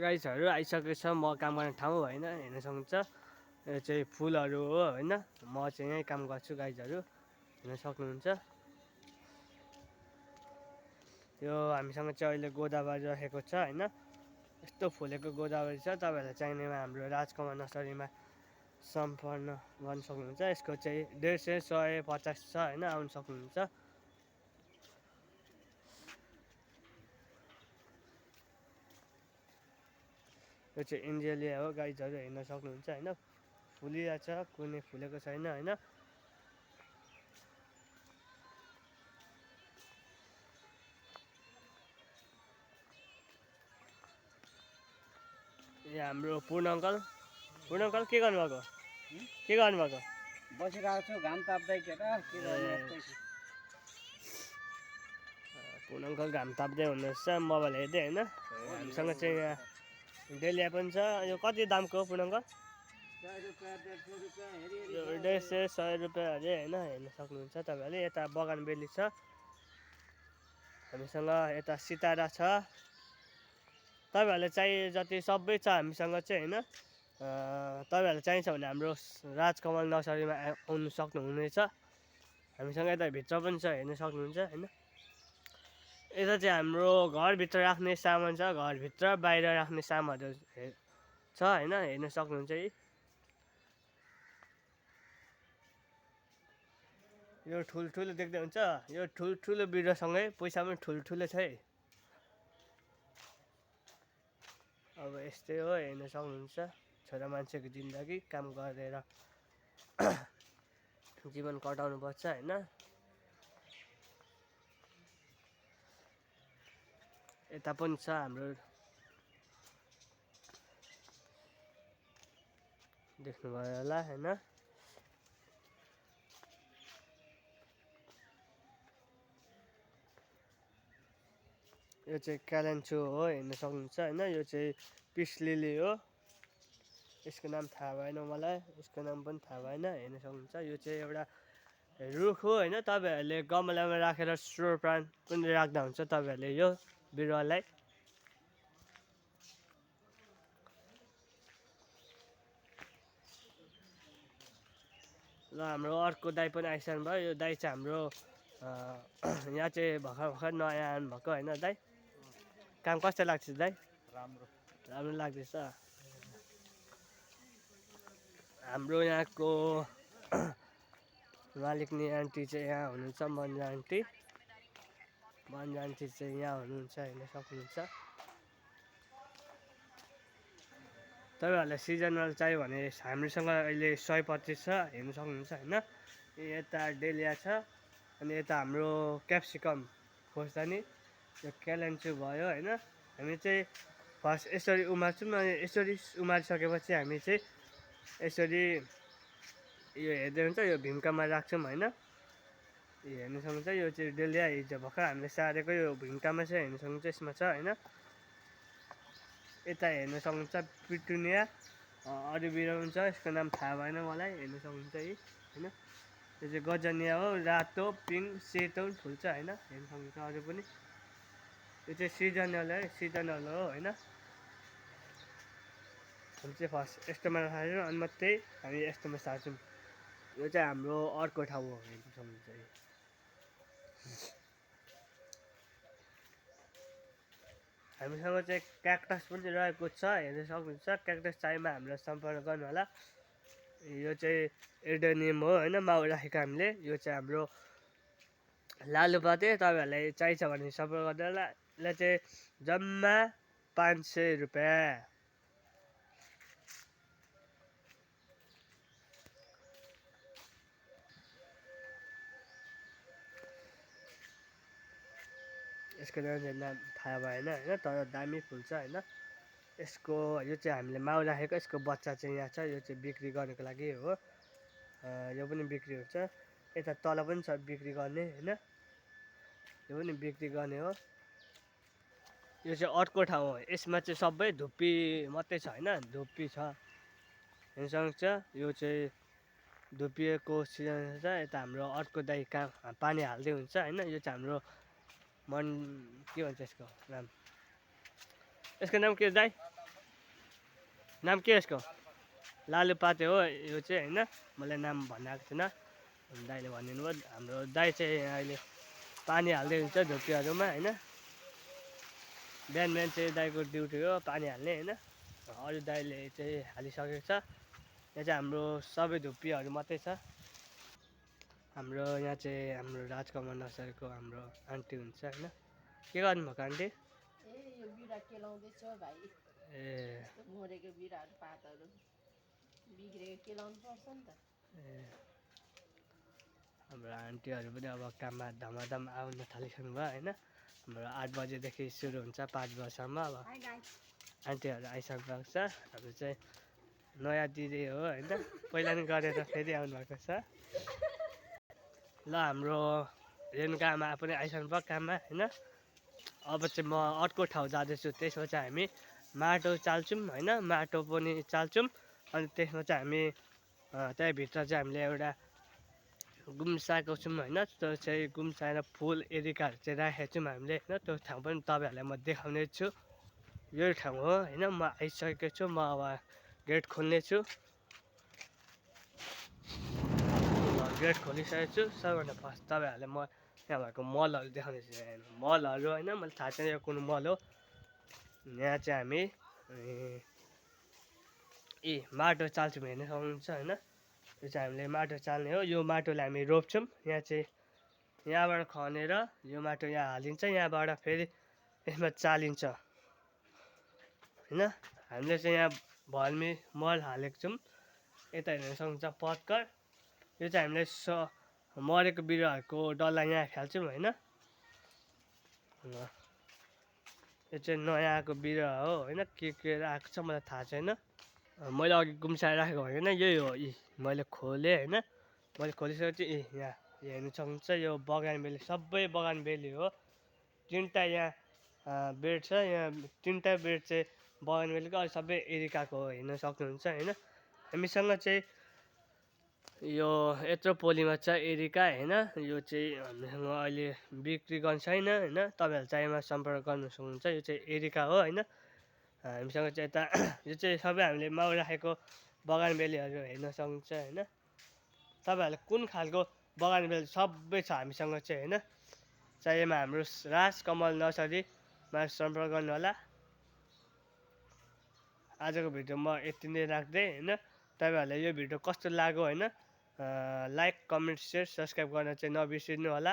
गाइसहरू आइसकेको छ म काम गर्ने ठाउँ होइन, हेर्न सक्नुहुन्छ। यो चाहिँ फुलहरू हो होइन, म चाहिँ यहीँ काम गर्छु गाइजहरू, हेर्न सक्नुहुन्छ। यो हामीसँग चाहिँ अहिले गोदावरी राखेको छ होइन, यस्तो फुलेको गोदावरी छ। तपाईँहरूलाई चाहिनेमा हाम्रो राजकमल नर्सरीमा सम्पर्क गर्न सक्नुहुन्छ। यसको चाहिँ 150 150 छ होइन, आउनु सक्नुहुन्छ। यो चाहिँ एन्जेलिया हो गाइजहरू, हेर्न सक्नुहुन्छ होइन, फुलिरहेछ, कुनै फुलेको छैन होइन। ए हाम्रो पूर्ण अङ्कल के गर्नुभएको, के गर्नुभएको? बसिरहेको छु, घाम ताप्दै केटा के गर्ने। पूर्ण अङ्कल घाम ताप्दै हुनुहुन्छ, मोबाइल हेर्दै होइन। हामीसँग चाहिँ यहाँ डेलिया पनि छ। यो कति दामको हो पूर्ण अङ्कल? 150 100 रुपियाँ अरे होइन, हेर्न सक्नुहुन्छ तपाईँहरूले। यता बगानबेली छ हामीसँग, यता सितारा छ। तपाईँहरूलाई चाहिए जति सबै छ हामीसँग चाहिँ होइन। तपाईँहरूलाई चाहिन्छ भने हाम्रो राजकमल नर्सरीमा आउनु सक्नुहुनेछ। हामीसँग यता भित्र पनि छ, हेर्न सक्नुहुन्छ होइन। यता चाहिँ हाम्रो घरभित्र राख्ने सामान छ, घरभित्र बाहिर राख्ने सामानहरू छ होइन, हेर्न सक्नुहुन्छ। यो ठुल्ठुलो देख्दै हुन्छ, यो ठुल्ठुलो बिरुवासँगै पैसा पनि ठुल्ठुलो छ है। अब यस्तै हो, हेर्न सक्नुहुन्छ। छोरा मान्छेको जिन्दगी, काम गरेर जीवन कटाउनु पर्छ होइन। यता पनि छ हाम्रो, देख्नुभयो होला होइन। यो चाहिँ क्यालेन्चो हो, हेर्न सक्नुहुन्छ होइन। यो चाहिँ पिस लिली हो, यसको नाम थाहा भएन मलाई, यसको नाम पनि थाहा भएन, हेर्न सक्नुहुन्छ। यो चाहिँ एउटा रुख हो होइन, तपाईँहरूले गमलामा राखेर स्टोर प्लान्ट पनि राख्दा हुन्छ तपाईँहरूले यो बिरुवालाई। ल हाम्रो अर्को दाइ पनि आइसक्नु भयो। यो दाइ चाहिँ हाम्रो यहाँ चाहिँ भर्खर नयाँ आउनुभएको होइन दाइ। काम कस्तो लाग्छ दाइ? राम्रो लाग्दैछ। हाम्रो यहाँको मालिकनी आन्टी चाहिँ यहाँ हुनुहुन्छ, मन्जा आन्टी चाहिँ यहाँ हुनुहुन्छ, हेर्न सक्नुहुन्छ। तपाईँहरूलाई सिजनल चाहियो भने हामीसँग अहिले सयपत्री छ, हेर्न सक्नुहुन्छ होइन। यता डेलिया छ, अनि यता हाम्रो क्याप्सिकम खोर्सानी, यो क्यालेन्चो भयो होइन। हामी चाहिँ फर्स्ट यसरी उमार्छौँ, अनि यसरी उमारिसकेपछि हामी चाहिँ यसरी यो हेर्दै हुन्छ, यो भिम्कामा राख्छौँ होइन। हेर्न सक्नुहुन्छ। यो चाहिँ डेलिया हिजो भर्खर हामीले सारेको यो भिम्कामा छ, हेर्न सक्नुहुन्छ, यसमा छ होइन। यता हेर्न सक्नुहुन्छ पिटुनिया, अरू बिरुवा पनि छ, यसको नाम थाहा भएन मलाई, हेर्न सक्नुहुन्छ है होइन। यो चाहिँ गजनिया हो, रातो पिङ्क सेतो पनि फुल्छ होइन, हेर्न सक्नुहुन्छ। अरू पनि यो चाहिँ सिजनल हो होइन। हामी चाहिँ फर्स्ट यस्तोमा राखेर अनि मात्रै हामी यस्तोमा सार्छौँ। यो चाहिँ हाम्रो अर्को ठाउँ हो, हेर्न सक्नुहुन्छ। हामीसँग चाहिँ क्याक्टस पनि रहेको छ, हेर्न सक्नुहुन्छ। क्याक्टस चाहिएमा हामीलाई सम्पर्क गर्नु होला। यो चाहिँ एडेनियम हो होइन, माउ राखेको हामीले। यो चाहिँ हाम्रो लालुपाते, तपाईँहरूलाई चाहिन्छ भने सम्पर्क गर्नु होला। यसलाई चाहिँ जम्मा 500 रुपियाँ। यसको नाम थाहा भएन होइन, तर दामी फुल्छ होइन। यसको यो चाहिँ हामीले माउ राखेको, यसको बच्चा चाहिँ यहाँ छ। यो चाहिँ बिक्री गर्नको लागि हो, यो पनि बिक्री हुन्छ। यता तल पनि छ बिक्री गर्ने होइन, यो पनि बिक्री गर्ने हो। यो चाहिँ अर्को ठाउँ हो, यसमा चाहिँ सबै धुप्पी मात्रै छ होइन, धुप्पी छ, हेर्न सक्नुहुन्छ। यो चाहिँ धुप्पीको सिजन छ। यता हाम्रो अर्को दाइ पानी हाल्दै हुन्छ होइन। यो चाहिँ हाम्रो के भन्छ यसको नाम के दाइ? नाम के यसको लालुपाते हो यो चाहिँ होइन मलाई नाम भनिएको थिएन दाइले भनिदिनु भयो हाम्रो दाइ चाहिँ अहिले पानी हाल्दै हुन्छ धुप्पीहरूमा होइन बिहान बिहान चाहिँ दाइको ड्युटी हो पानी हाल्ने होइन अरू दाइले चाहिँ हालिसकेको छ यहाँ चाहिँ हाम्रो सबै धुप्पीहरू मात्रै छ हाम्रो यहाँ चाहिँ हाम्रो राजकमल नर्सरीको हाम्रो आन्टी हुन्छ होइन के गर्नुभएको आन्टी यो बिरुवा केलाउँदैछ भाइ ए मरेको बिरुवाहरू पातहरू बिग्रेको केलाउनु पर्छ नि त ए हाम्रो आन्टीहरू पनि अब काममा धमाधम आउन थालिसक्नु भयो होइन हाम्रो 8 बजेदेखि सुरु हुन्छ 5 बजीसम्म अब आन्टीहरू आइसक्नु भएको छ हाम्रो चाहिँ नयाँ दिदी हो होइन पहिला नि गरेर फेरि आउनुभएको छ ल हाम्रो रेणुका आमा पनि आइसक्नु भयो काममा होइन अब चाहिँ म अर्को ठाउँ जाँदैछु त्यसमा चाहिँ हामी माटो चाल्छौँ होइन माटो पनि चाल्छौँ अनि त्यसमा चाहिँ हामी त्यहीँभित्र चाहिँ हामीले एउटा गुम्साएको छौँ होइन त्यो चाहिँ गुम्साएर फुल एरिकाहरू चाहिँ राखेको छौँ हामीले होइन त्यो ठाउँ पनि तपाईँहरूलाई म देखाउने छु यो ठाउँ हो होइन म आइसकेको छु म अब गेट खोल्नेछु गेट खोलिसकेको छु सबैभन्दा फर्स्ट तपाईँहरूलाई म यहाँ भएको मलहरू देखाउने छु मलहरू होइन मैले थाहा छैन यो कुन मल हो यहाँ चाहिँ हामी माटो चाल्छौँ हेर्न सक्नुहुन्छ होइन यो चाहिँ हामीले माटो चाल्ने हो यो माटोलाई हामी रोप्छौँ यहाँ चाहिँ यहाँबाट खनेर यो माटो यहाँ हालिन्छ यहाँबाट फेरि यसमा चालिन्छ होइन हामीले चाहिँ यहाँ भर्मी मल हालेको छौँ यता हेर्न सक्नुहुन्छ पत्कर यो चाहिँ हामीले मरेको बिरुवाहरूको डल्ला यहाँ फाल्छौँ होइन यो चाहिँ नयाँ आएको बिरुवा हो होइन के आएको छ मलाई थाहा छैन मैले अघि गुम्साएर राखेको होइन यही हो मैले खोलेँ होइन मैले खोलिसकेपछि यहाँ हेर्नु सक्नुहुन्छ यो बगानबेली सबै बगानबेली हो 3टा यहाँ बेड छ यहाँ 3टा बेड चाहिँ बगानबेलीको अरू सबै एरिकाको हो हेर्न सक्नुहुन्छ होइन हामीसँग चाहिँ यो यत्रो पोलीमा छ एरिका होइन यो चाहिँ हामीसँग अहिले बिक्री गर्नु छैन होइन तपाईँहरू चाहिएमा सम्पर्क गर्नु सक्नुहुन्छ यो चाहिँ एरिका हो होइन हामीसँग चाहिँ यता यो चाहिँ सबै हामीले माउ राखेको बगानबेलीहरू हेर्न सक्नुहुन्छ होइन तपाईँहरूले कुन खालको बगानबेली सबै छ हामीसँग चाहिँ होइन चाहिएमा हाम्रो राजकमल नर्सरीमा सम्पर्क गर्नु होला आजको भिडियो म यति नै राख्दै होइन तपाईँहरूलाई यो भिडियो कस्तो लाग्यो होइन लाइक कमेन्ट सेयर सब्सक्राइब गर्न चाहिँ नबिर्सिनु होला